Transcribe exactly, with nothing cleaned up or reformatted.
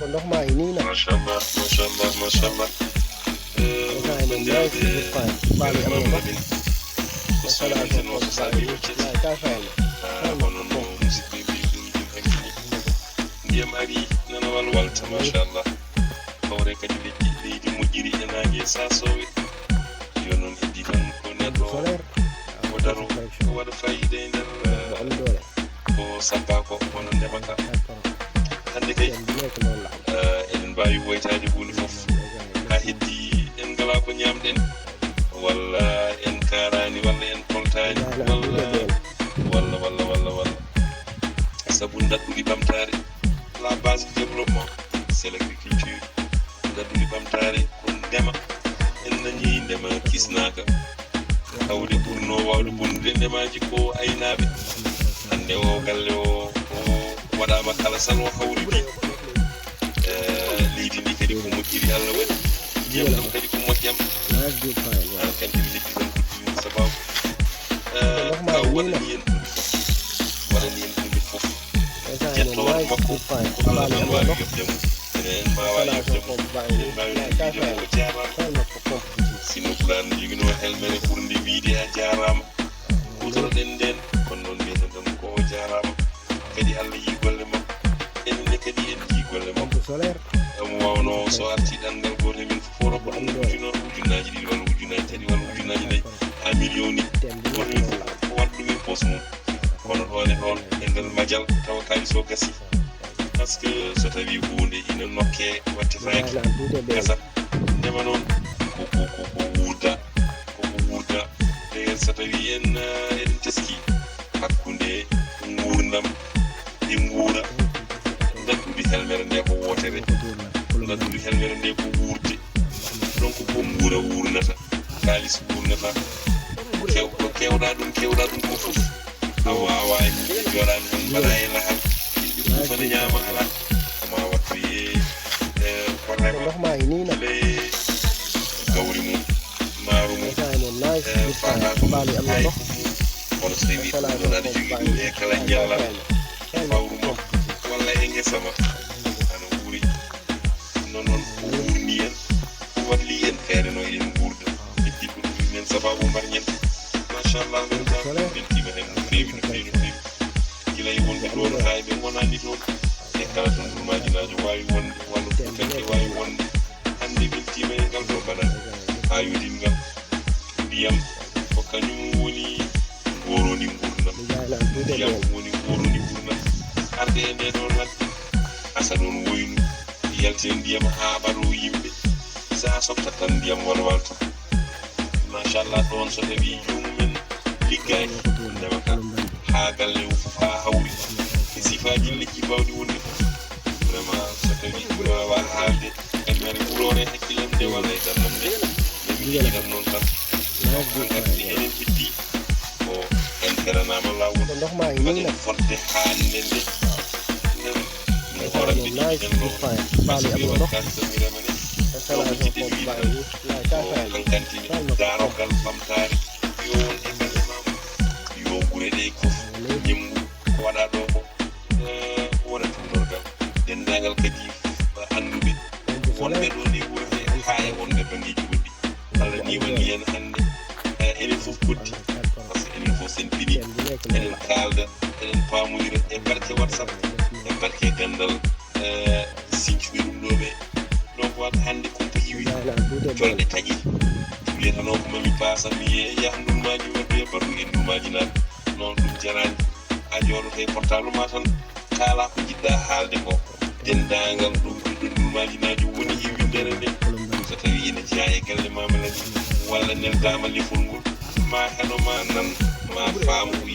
Ndox maa ngi nii nag. Machallah, machallah, machallah. Instant yi moom, maa ngi si biir Faye. Faye bi am na ndox. Installation moom, Faye bi ci laay kaay fayal ma. Fayal ma ko pompe. Ndiyam ari, nana walwalta, machallah. Hawre kadi leydi, leydi moƴƴiri e naange sasoowe. Yo noon heddi tan ko neɗɗo o daro, o waɗa fayida e nder, eh, ko sabba ko, kono ndema ka. Hannde kay, eh, eɗen mbaawi woytaade huunde fof. Haa heddi en ngalaa ko ñaamɗen, walla en kaaraani, walla en koltaani, walla, walla, walla, walla, walla. Sabu ndaɗɗudi ɓamtaare, la base du développement, c'est l'agriculture. Ngaddudi ɓamtaare ko ndema. En nanii ndema kisnaaka. Hawde ɓurnoo waawde bonnude ndemaaji ko aynaaɓe. Hannde o galle o, o waɗaama kala salo hawri bi. Eh, leydi ndi kadi ko moƴƴiri Allah waɗi. Ndiyam ɗam kadi ko moƴƴam. Ah, kanti mi heddi tan ko ɗum sababu. Eh, ka waɗani en ɗum fof. Waɗani en ɗum fof. Jettowal makko ko ɗum en mbaawi yoɓde mo. Ene en mbaawa yoɓde mo. En mbaawi wiide mo o jaaraama. Sinno Pulaar ne joginoo helmere ɓurnde wiyde a jaaraama. Kuutorɗen ndeen, kono noon mbiyeten tan ko o jaaraama. Kadi Allah yii golle makko. Enen ne kadi en yii golle makko. Omo waawnoo so artii ɗanngal gooto e men fof o rokka ɗum ujunere, ujunnaaji ɗiɗi walla ujunnaaji tati walla ujunnaaji nayi haa miliyoŋ ni. Gooto e men fof o waɗa ɗum e poos mum. Kono ɗoon e ɗoon, e nder majal, tawa kaalis o gasii. Par ce que so tawii huunde ina nokkee, wattetaake, gasat. Ndema noon, ko, ko, ko, ko wuurda, ko, ko wuurda. D'ailleurs, so tawii en, eh, en teskii hakkunde nguurndam e nguura, ngaddudi helmere nde ko wootere, ngaddudi helmere nde ko wuurde. Donc, ko nguura wuurnata, kaalis wuurnata. Kew-, ko keewɗaa ɗum, keewɗaa ɗum ko fof. A waawaa jooɗaade tan mbaɗaa e lahar. Yimɓe fof ne ñaama alaa. Ko maa wattu e, e, ko rema. Ndox maa ngi nii nag. Le gawri mum, maaru mum, e, faata ko mum, haay ko mum. Kono so tawii ɗum noon aɗa jogii ɗum e kala ñallal, fawru ma, walla e ngesa ma, ana wuuri. Ɗum noon, noon ko wuurni en, ko walli en, feere no eɗen nguurda. Heddi ko ɗum men sababu mbar ñande. Machallah, men tan, men tima hen no feewi, no feewi, no feewi. Gila e wonɓe ɗoon, haa e ɓe ngonaani ɗoon. E kala to ndurmaaji naajo waawi wonde, walla fuutanke waawi wonde. Hannde men tima e ngal ɗo baɗal. Haa yodin ngal. Ndiyam ko kañum woni ngooroni nguurndam. Ndiyam woni ngooroni nguurndam. Arde e ndee ɗoo ladde, asa ɗoon woynu, yaltina ndiyam haa ɓaɗo yimɓe. Sa softat tan ndiyam walwalta. Machallah, ɗoon so tawii joomum en liggaaki, ndema ka haa galle o fof haa hawri. E sifaaji leƴƴi baawɗi wonde fof. Vraiment, so tawii ɗum waawaa haalde, en mari wuroore hakkillam nde walla e darnam nde. Nde mi yiɗan noon tan. Donc, en ngarti enen heddi ko en feranaama laawol. Ndox maa ngi nii nag. Fodde haande nde. Min hoore mbiɗi ɗum ɗo. Faale am ndox. Installation pompe baa ngi nii. Ko kankantini daarogal ɓamtaare. Yo won e galle maa. Yo gure ɗe fof ñembu ko waɗaa ɗo ko. Eh, wona tutorgal. Denndaangal kadi annduɓe wonɓe ɗo ni wuro he, haa e wonɓe banngeeji goɗɗi. Allah ni woni heen hannde, eh, enen fof koddi. Par ce que enen fof sen pini, eɗen kaalda, eɗen paamoyira e barke WhatsApp, e barke ganndal, eh, siñcuɓe ɗum ɗo ɓe. Donc, waɗ hannde kumpa yiwi, jolɗe taƴi. Ɗum wiyatanoo ko mami paasa, mi ye-, yaha ndurmaaji, waddu e barru e ndurmaaji naaɓe. Noon ɗum jaraani. A jooɗoto e portable ma tan, kaalaa ko njiɗɗaa haalde ko. Denndaangal ɗum ɓiɗɗo ndurmaaji naajo woni e winndere nde. So tawii ene jeyaa e galle Maama Ladi, walla neldaama lefol ngol, ma heɗo, ma nan, ma faamu ko